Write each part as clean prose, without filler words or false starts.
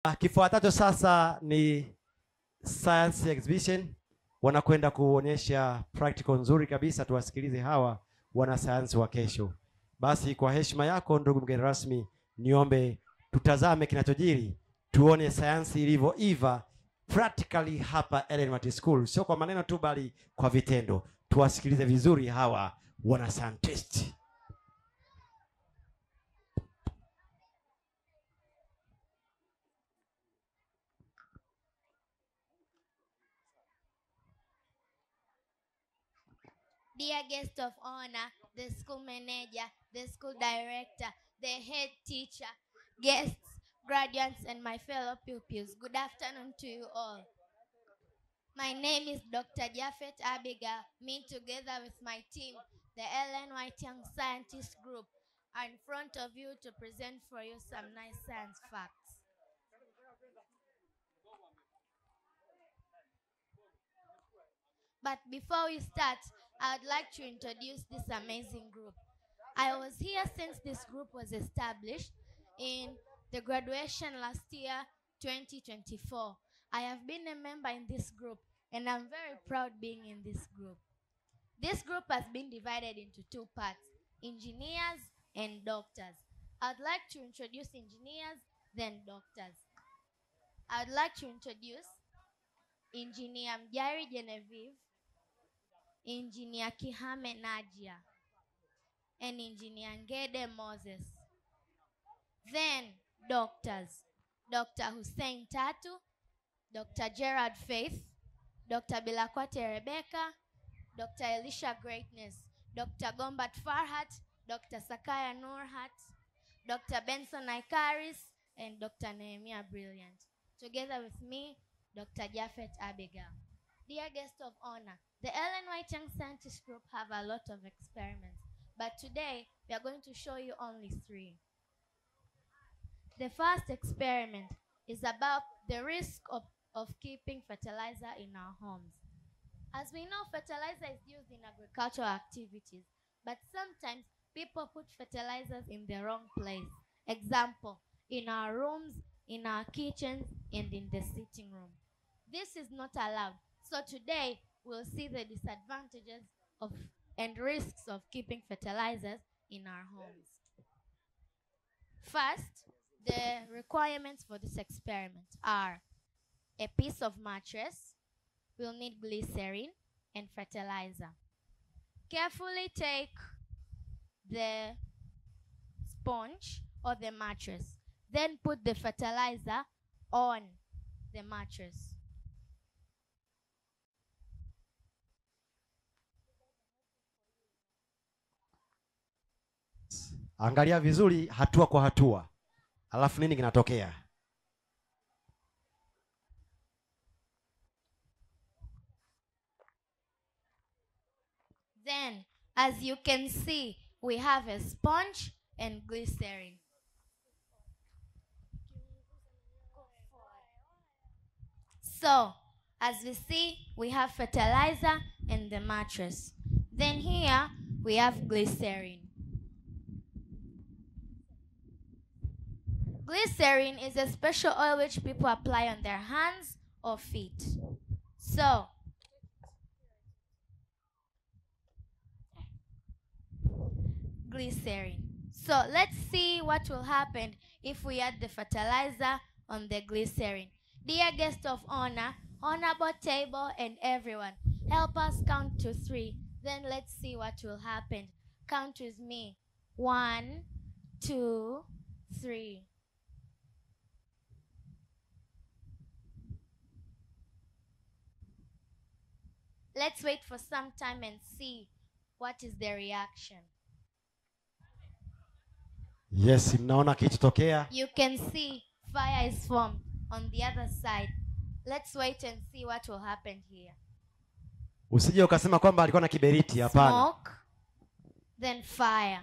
Kifuatacho sasa ni science exhibition. Wanakwenda kuonyesha practical nzuri kabisa. Tuwasikilize hawa wanasayansi wa kesho. Basi kwa heshima yako ndugu mgeni rasmi, niombe tutazame kinachojiri, tuone sayansi ilivyoiva practically hapa Ellen White School, sio kwa maneno tu bali kwa vitendo. Tuwasikilize vizuri hawa wana scientist. Dear guest of honor, the school manager, the school director, the head teacher, guests, graduates, and my fellow pupils, good afternoon to you all. My name is Dr. Japhet Abigail. Me, together with my team, the Ellen White Young Scientist Group, are in front of you to present for you some nice science facts. But before we start, I would like to introduce this amazing group. I was here since this group was established in the graduation last year, 2024. I have been a member in this group, and I'm very proud being in this group. This group has been divided into two parts, engineers and doctors. I'd like to introduce engineers, then doctors. I'd like to introduce Engineer Mjari Genevieve, Engineer Kihame Nadia, and Engineer Ngede Moses. Then doctors, Dr. Hussein Tatu, Dr. Gerard Faith, Dr. Bilakwate Rebecca, Dr. Elisha Greatness, Dr. Gombat Farhat, Dr. Sakaya Nurhat, Dr. Benson Ikaris, and Dr. Nehemiah Brilliant. Together with me, Dr. Japhet Abigail. Dear guest of honor, the Ellen White Young Scientist Group have a lot of experiments, but today we are going to show you only 3. The first experiment is about the risk of keeping fertilizer in our homes. As we know, fertilizer is used in agricultural activities, but sometimes people put fertilizers in the wrong place. Example, in our rooms, in our kitchens, and in the sitting room. This is not allowed. So today, we'll see the disadvantages and risks of keeping fertilizers in our homes. First, the requirements for this experiment are a piece of mattress, we'll need glycerin and fertilizer. Carefully take the sponge or the mattress, then put the fertilizer on the mattress. Angalia vizuri hatua kwa hatua. Alafu nini kinatokea? Then, as you can see, we have a sponge and glycerin. So, as we see, we have fertilizer and the mattress. Then here, we have glycerin. Glycerin is a special oil which people apply on their hands or feet. So, glycerin. So, let's see what will happen if we add the fertilizer on the glycerin. Dear guest of honor, honorable table, and everyone, help us count to 3. Then let's see what will happen. Count with me. 1, 2, 3. Let's wait for some time and see what is the reaction. Yes, mnaona kichotokea? You can see fire is formed on the other side. Let's wait and see what will happen here. Usije ukasema kwamba alikuwa na kiberiti, hapana. Smoke, then fire.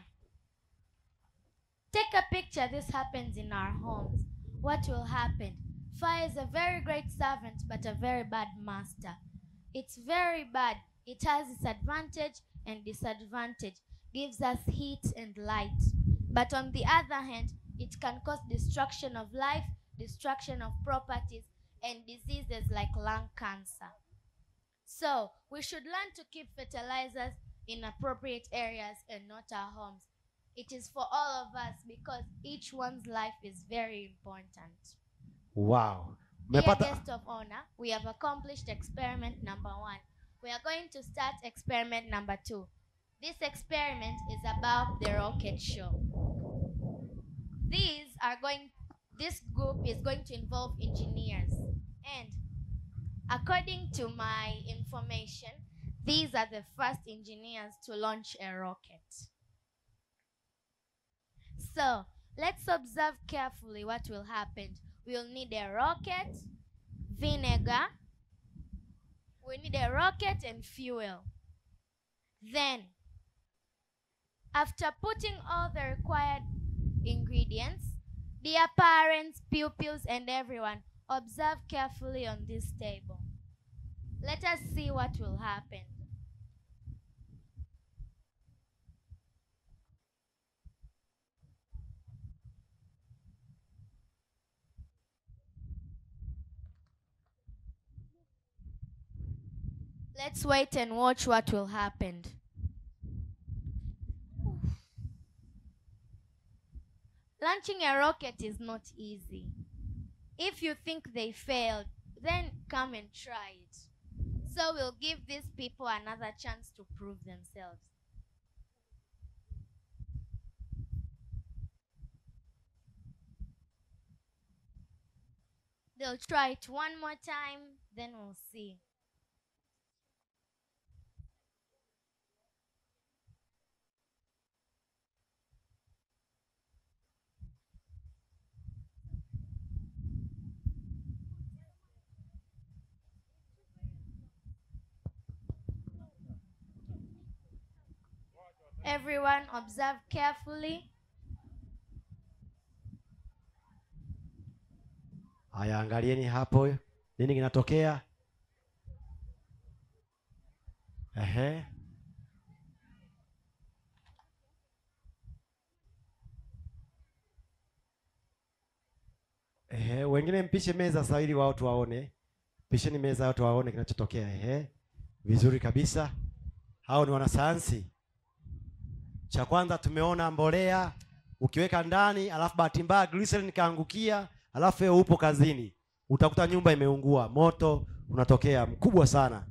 Take a picture. This happens in our homes. What will happen? Fire is a very great servant, but a very bad master. It's very bad. It has its advantage and disadvantage. Gives us heat and light. But on the other hand, it can cause destruction of life destruction of properties, and diseases like lung cancer. So, we should learn to keep fertilizers in appropriate areas and not our homes. It is for all of us because each one's life is very important. Wow. Dear Mmepata guest of honor, we have accomplished experiment number 1. We are going to start experiment number 2. This experiment is about the rocket show. This group is going to involve engineers. And according to my information, these are the first engineers to launch a rocket. So, let's observe carefully what will happen. We'll need a rocket, vinegar. We need a rocket and fuel. Then, after putting all the required ingredients, dear parents, pupils, and everyone, observe carefully on this table. Let us see what will happen. Let's wait and watch what will happen. Launching a rocket is not easy. If you think they failed, then come and try it. So we'll give these people another chance to prove themselves. They'll try it one more time, then we'll see. Everyone observe carefully. haya, angalieni hapo nini kinatokea. Ehe. Wengine mpishe meza sasa ili watu waone. Pisheni meza watu waone kinachotokea. Vizuri kabisa. Hao ni wanasayansi. Cha kwanza tumeona mbolea ukiweka ndani, alafu bahati mbaya glycerin kaangukia, alafu wewe upo kazini. Utakuta nyumba imeungua, moto unatokea mkubwa sana.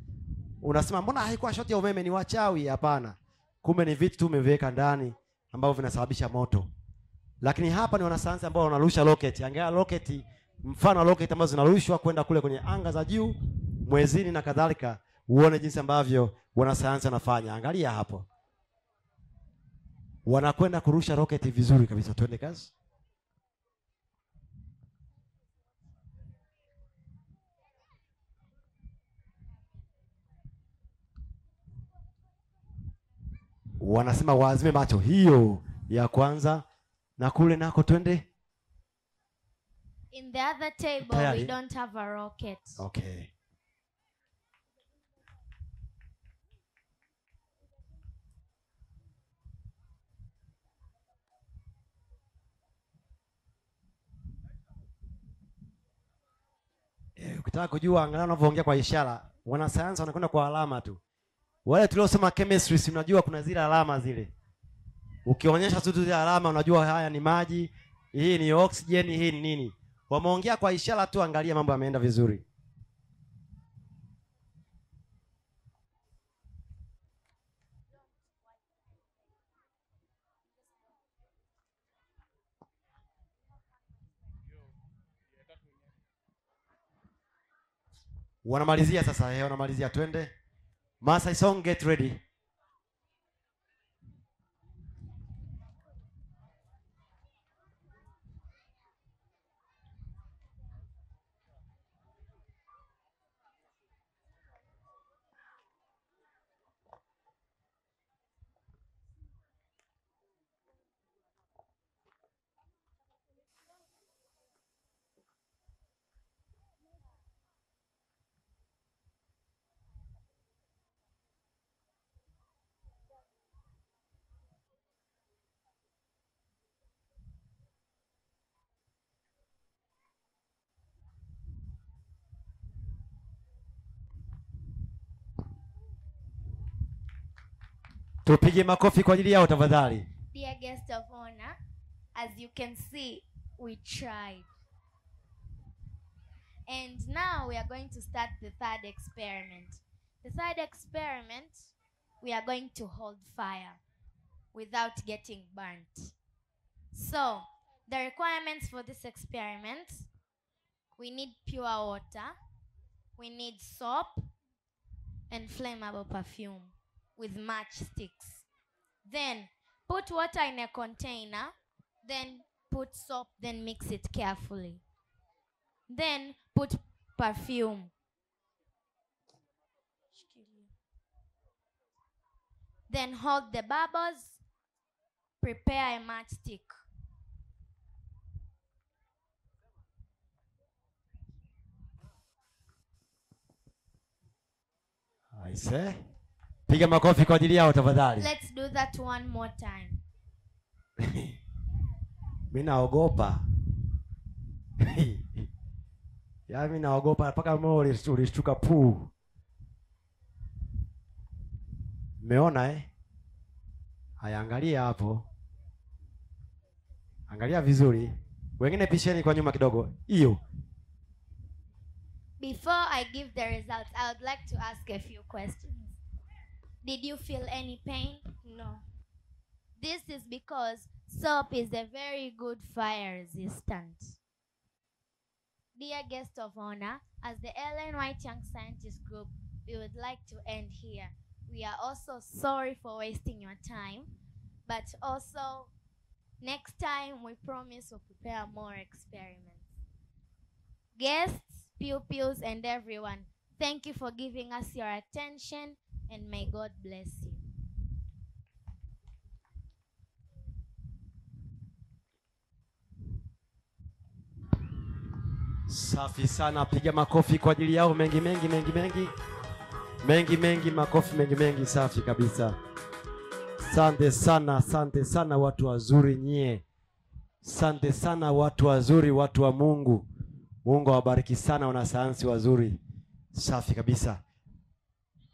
Unasema mbona haikuwa shoti ya umeme, ni wachawi? Hapana. Kumbe ni vitu tu umeviweka ndani ambavyo vinasababisha moto. Lakini hapa ni wanasayansi ambao wanarusha rocket. Angalia rocket, mfano rocket ambazo zinarushwa kwenda kule kwenye anga za juu, mwezini na kadhalika. Uone jinsi ambavyo wanasayansi wanafanya. Angalia hapo. Wanakwenda kurusha rocket vizuri kabisa. Twende kazi. Wanasema waazime macho. Hiyo ya kwanza, na kule nako twende. In the other table, Tayari. we don't have a rocket. Okay. Ukitaka kujua angalau unavyoongea kwa ishara, wanasayansi wanakwenda kwa alama tu. Wale tuliosoma chemistry, si unajua kuna zile alama zile. Ukionyesha tu zile alama unajua haya ni maji, hii ni oxygen, hii ni nini. Wameongea kwa ishara tu, angalia mambo yameenda vizuri. Wanamalizia sasa, wanamalizia, twende. Masai song, get ready. Tupige makofi kwa ajili yao tafadhali. Dear guest of honor, as you can see, we tried. And now we are going to start the third experiment. The third experiment, we are going to hold fire without getting burnt. So, the requirements for this experiment, we need pure water, we need soap, and flammable perfume with matchsticks. Then, put water in a container, then put soap, then mix it carefully. Then, put perfume. Then hold the bubbles, prepare a matchstick. I say, piga makofi kwa ajili yao tafadhali. Let's do that one more time. Mimi naogopa. Ya mimi naogopa mpaka moyo ulishtuka puu. Umeona Haya, angalia hapo. Angalia vizuri. Wengine pisheni kwa nyuma kidogo. Hiyo. Before I give the results, I would like to ask a few questions. Did you feel any pain? No. This is because soap is a very good fire resistant. Dear guest of honor, as the Ellen White Young Scientist Group, we would like to end here. We are also sorry for wasting your time, but also next time we promise we'll prepare more experiments. Guests, pupils, and everyone, thank you for giving us your attention, and may God bless you. Safi sana, piga makofi kwa ajili yao mengi, makofi mengi, safi kabisa. Asante sana watu wazuri nyie. Asante sana watu wazuri, watu wa Mungu. Mungu awabariki sana wanasayansi wazuri. Safi kabisa.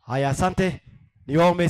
Haya, asante. Niwaombe